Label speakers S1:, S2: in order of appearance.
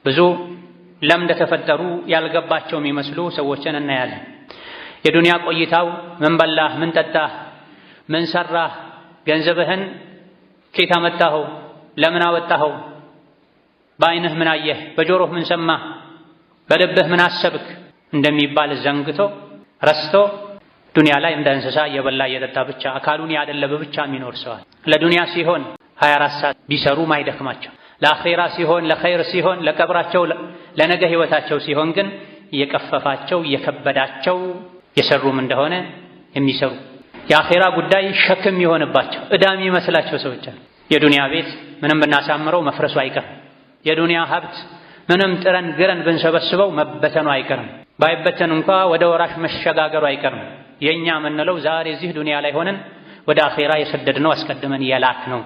S1: ብዙ ለምን እንደተፈጠሩ ያልገባቸው የሚመስሉ ሰዎችን እናያለን። የዱንያ ቆይታው ምን በላህ፣ ምን ጠጣህ፣ ምን ሰራህ፣ ገንዘብህን ኬት አመጣኸው፣ ለምን አወጣኸው፣ በአይንህ ምን አየህ፣ በጆሮህ ምን ሰማህ፣ በልብህ ምን አሰብክ እንደሚባል ዘንግቶ ረስቶ ዱንያ ላይ እንደ እንስሳ እየበላ እየጠጣ ብቻ አካሉን ያደለበ ብቻ የሚኖር ሰዋል። ለዱንያ ሲሆን 24 ሰዓት ቢሰሩ ማይደክማቸው፣ ለአኼራ ሲሆን ለኸይር ሲሆን ለቀብራቸው ለነገ ህይወታቸው ሲሆን ግን እየቀፈፋቸው እየከበዳቸው የሰሩም እንደሆነ የሚሰሩ የአኼራ ጉዳይ ሸክም የሆንባቸው ዕዳ የሚመስላቸው ሰዎች አሉ። የዱንያ ቤት ምንም ብናሳምረው መፍረሱ አይቀርም። የዱንያ ሀብት ምንም ጥረን ግረን ብንሰበስበው መበተኑ አይቀርም። ባይበተን እንኳ ወደ ወራሽ መሸጋገሩ አይቀርም። የእኛ የምንለው ዛሬ እዚህ ዱንያ ላይ ሆነን ወደ አኼራ የሰደድነው አስቀድመን የላክ ነው።